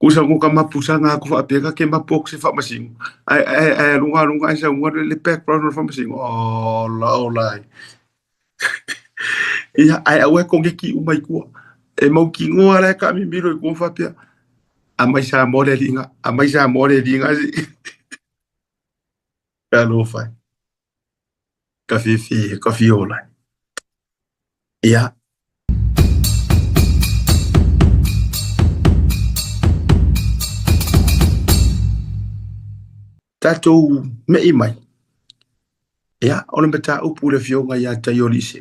Kusa ngo ka mapusaga aku faapea ka ke mapu aku se faamasino ae ae ae aluga aluga ae sauga le background o le faamasino ola ola ai. Ia ae aua e kogeki uma i tua. E mautinoa la e taamimilo i tua ma faapea, aumai Samoa le alii aumai Samoa le alii Talofa e, ka fiafia, ka fiola. Ia. Tatou me'i mai. Ia, o le mataupu i le afioga ia Taioliise.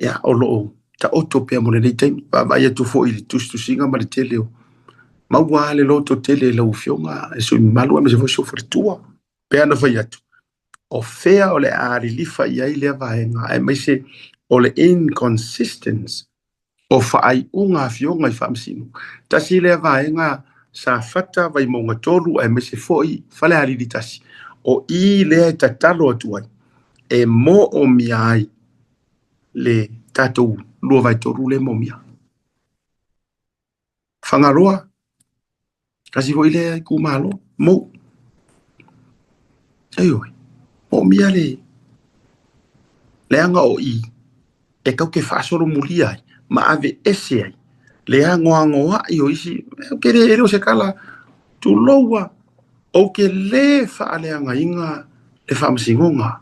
Ia, o lo o taoto pea mo lenei taimi. Vaavaai atu foi i le tusitusiga ma le tele o maua le loto tele i lau afioga e sui mamalu aemaise foi si ou faletua. Pei ona fai atu, o fea o le a lilifa i ai lea vaega aemaise o le inconsistence o faaiuga a afioga i Faamasino. Tasi lea vaega Safata, Vaimauga 3 aemaise foi Falealili 1. O i lea e tatalo atu ai e moomia ai le tatou 2/3 lea e moomia. Fagaloa, tasi foi lea itumalo, mou. Ioe, moomia le leaga o i e tatou te faasolomulia ai ma aveese ai le anoanoai o isi, ou te le, e le o se tala, tulou lava, ou te le faaleagaina le faamasinoga.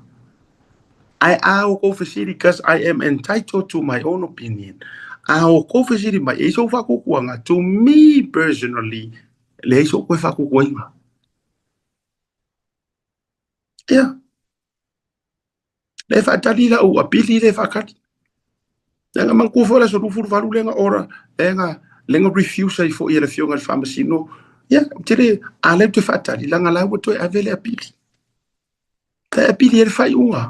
Ae a outou fesili, cause I am entitled to my own opinion, a outou fesili mai, e i ai sou faatuatuaga, to me personally, leai sou toe faatuatuaina. Ia, lea e faatali lau apili lea e faatali. Leaga manatua foi le aso 28 lea na ora, lea na, lea na refuse ai foi e le afioga i le Faamasino. Ia, ou te le, a lea ou te faatali, leaga la ua toe ave le apili. E apili ai le faaiuga.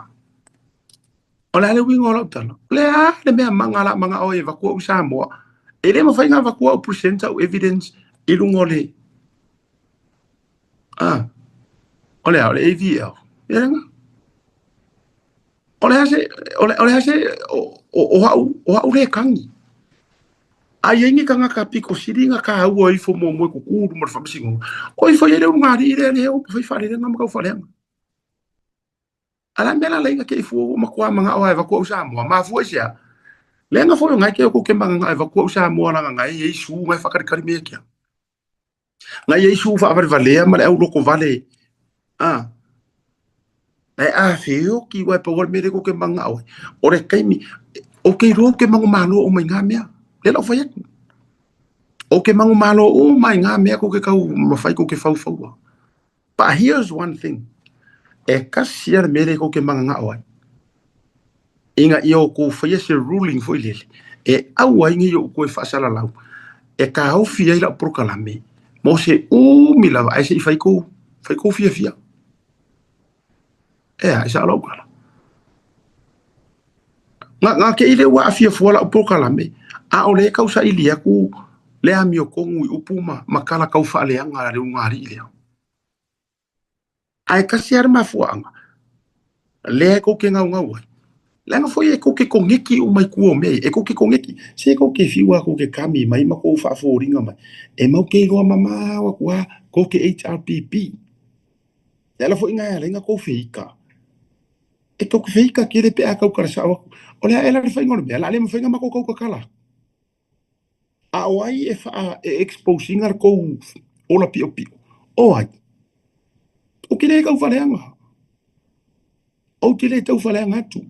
O le a le uiga o lau tala? O le a le mea maga la manao e avatu au i Samoa? E le mafai ona avatu au present au evidence i luga o le a o le a o le AVL. Ia lena. O le a se o le, o le a se o, o, o au o au le kagi. A i ai ni tagata pito sili ona taua ifo muamua e tutu i luma o le faamasinoga, o ifo i ai le ulugalii lea lea ua fai faalelega ma tau faaleaga. A o le a le mea la laina te i fua ua matua manao lava e avatu au Samoa? Mafua i se a? Leaga foi o nai ke o ke manana e avatu au Samoa leaga nai e i su nai whakalikali mea kia. Nai e isu whaavalevalea ma le au loko vale. Ah. Nai a whio ki wai pa wale mere ko ke manga oe. O le kaimi, o ke iloa ke mango malo o mai ngā mea. Le lau whai atu. O ke mango malo o mai ngā mea ko ke kau mawhai ko ke whauwhaua. But here's one thing. E kasi a le mea lea kou ke mangangao ai. Ina ia outou faia se ruling foi lele, e aua ai ne i ou toe faasalalau, e taofi ai lau polokalame mo se umi lava ae se i fai kou, fai kou fiafia. Ea, e sao lau tala. Na, na te i lea ua aafia fua lau polokalame, a o lea e tausaili atu le amiotonu i upu ma, ma tala tau faaleaga a le ulugalii lea. Ae tasi lava le mafuaaga, lea e tou te gaugau ai, leaga foi e tou te koneki uma i tua o mea ia, e tou te koneki, se tou te fiu lava tou te kami mai ma tou faafoliga mai, e mau te iloa mamao atu lava tou te HRPP. Le ala foi lena e ala ai ona tou feika. E tou te feika tele pe a tautala sao atu. O le a ea la le faiga o le mea, o le a le mafai ona matou tautatala atu. A o ai e faa e expose ina le tou ola piopio? O ai? Ou te le taufaleaga. Ou te le taufaleaga atu.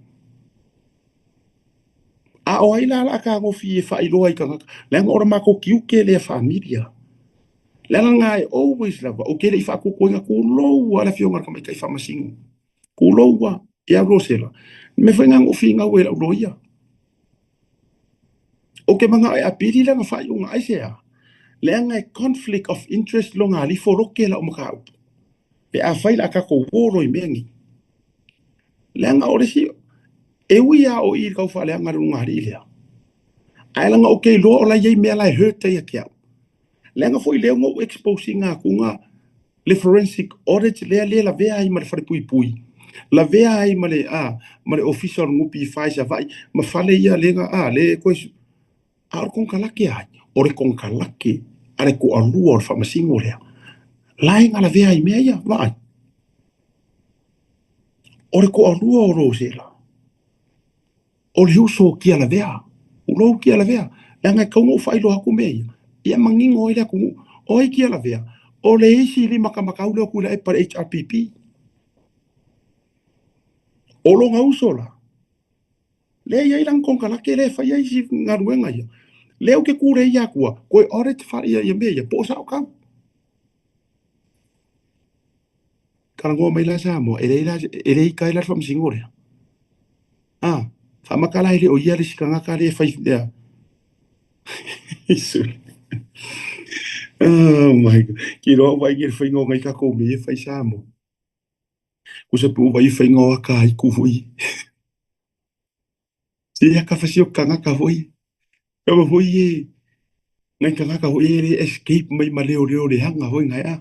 A o ai la la fetagofi e faailoa i tagata? Leaga o le matou tiute lea familia. Leaga na e always lava, ou te le i faatuatuaina tulou lava le afioga i le tamaitai faamasino. Tulou lava ia Rosela. Le mea foi lena na ou finau ai i lau loia. Ou te manao e apili lana faaiuga, aisea? Leaga e conflict of interest lona alifo loke lau mataupu. Pe afai o le a tatou o loa i mea nei. Leaga o le isi, e ui lava o i i le taufaaleaga a le ulugalii lea, ae leaga ou te iloa o la e i ai mea la e hurt ai ia te au. Leaga foi lea na ou expose ina atu le forensic audit lea le lavea ai ma le falepuipui, lavea ai ma le a ma le ofisa o le NPF i Savaii ma fale ia lea na a lea e toe a o le konekarate a ai? O le konekarate a le toalua o le faamasino lea, la e galavea ai i mea ia, vaai. O le toalua o Rosela, o le uso o Tialavea, tulou Tialavea, leaga e tatau ona ou faailoa atu mea ia, ia manino ai le atunuu. O ai Tialavea? O le isi limatamatau lea o Tuilaepa i le HRPP. O lona uso la, lea e i ai lana konekarate lea e faia isi galuega ia, lea ou te tulei atua, toe audit ia mea ia, po o sao tau. Talanoa mai la Samoa, e leai la, e le ita ai la le faamasino lea. A, faamata la e le o ia le isi tagata lea e fai lea. Oh my God. Ke iloa au vaai i le faiga o nai tatou mea ia e fai Samoa. Kusa pe ua vaai i faiga o aka aiku foi. Se aka fasi o tagata foi. Kama foi e nai tagata foi e le escape mai ma leoleo leaga foi ngai a.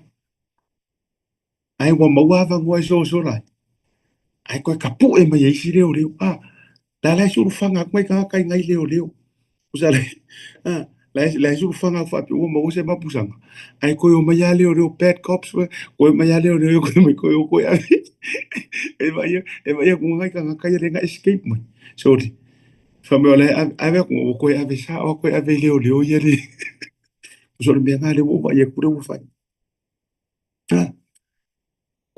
Ae ua maua avanoa e sosola ai. Ae toe tapue mai e isi leoleo. A, la la e sulufaga atu nai tagata i nai leoleo. Kusa le, a, la e, la e sulufaga atu faapea ua maua se mapusaga. Ae toe omai lava leoleo, bad cops, toe omai lava leoleo, toe omai toe o toe ave. E vaai, e vaai atu nai tagata ia lea na escape mai. Sorry. Fai mai o la e ave, ave atu ua toe ave sao, toe ave i leoleo ia le. Kusa o le mea lena lea ua ou vaai atu lea ua fai.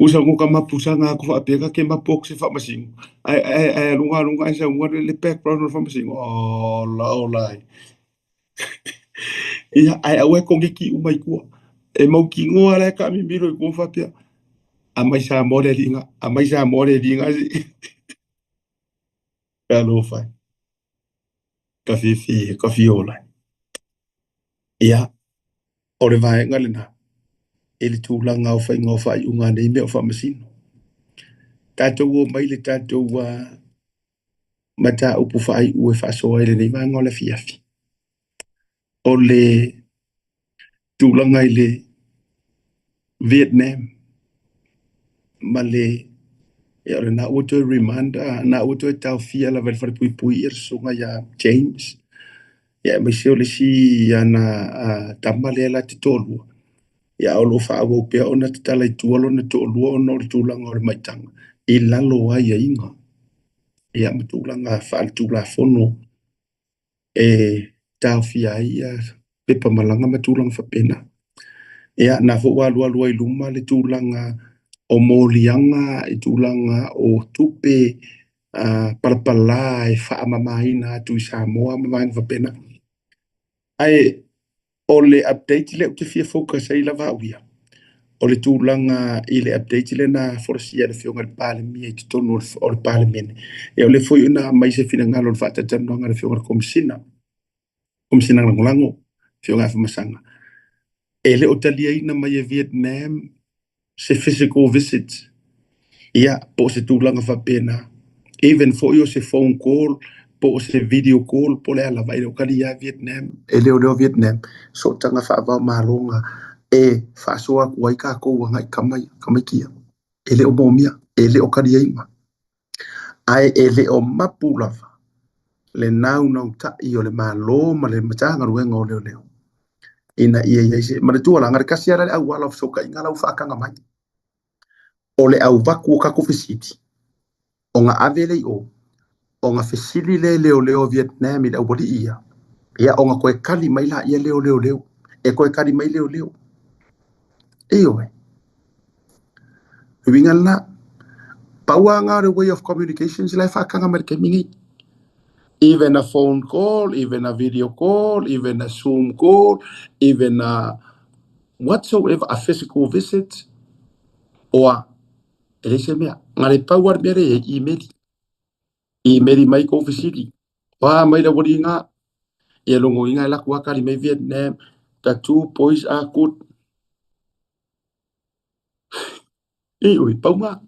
Kusa ko ka mapusaga aku faapea ka ke mapu aku se faamasino ae ae ae aluga aluga ae saunoa le le background o le faamasino ola ola ai. Ia ae aua e koneti uma i tua. E mautinoa la e taamimilo i tua faapea, aumai Samoa le alii aumai Samoa le alii Talofa e, ka fiafia, ka fiola. Ia, o le vaega lena i le tulaga o faiga o faaiuga a nei mea o faamasino. Tatou o mai le tatou mataupu faaiu e faasoa ai lenei vaega o le afiafi. O le tulaga i le Vietnam ma le ia o lena ua toe remand na ua toe taofia lava e le falepuipui ia le susuga ia James ia aemaise o le isi ana tama lea la te toalua ia o lo o faaauau pea ona tatala i tua lona toalua ona o le tulaga o le maitaga i lalo o aiaiga ia ma tulaga faaletulafono e taofia ai ia pepa malaga ma tulaga faapena. Ia, na foi ua alualu ai i luma le tulaga o moliaga i tulaga o tupe palapala e faamamaina atu i Samoa ma vaega faapena. Ae o le update lea ou te fia focus ai lava au ia, o le tulaga i le update lea na folasia e le Afioga i le Palemia i totonu o le Palemene. Ia o lea foi na aumai se finagalo o le faatalatalanoaga a le Afioga i le Komesina, Komesina Lagolago, Afioga ia Afamasaga, e le o taliaina mai e Vietnam se physical visit, ia, po o se tulaga faapena, even foi o se phone call, po o se video call, po o le a lava, e le o talia Vietnam, e leoleo Vietnam, sootaga faava-o-Malo e faasoa atu ai tatou agai i tamaiti ia. E le o moomia, e le o taliaina, ae e le o mapu lava le naunautai o le Malo ma le Matagaluega o Leoleo ina ia i ai se manatua la, na o le tasi lava le auala o fesootaiga la ua faataga mai, o le avatu o tatou fesili, ona ave lea i o, ona fesili lea e leoleo Vietnam i le aualii ia, ia ona toe tali mai laia lea o leoleo, e toe tali mai leoleo. Ioe. Le uiga lena, pau lava lena o le way of communications la e faataga mai i le taimi nei. Even a phone call, even a video call, even a Zoom call, even a whatsoever, a physical visit, oa, e leai se mea. Na o le pau lava le mea lea e i ai, imeli. Imeli mai kou fesili. Oa mai le aualii ia logoina e latou lava tali mai Vietnam, the two boys are good. Ioe, pau lena.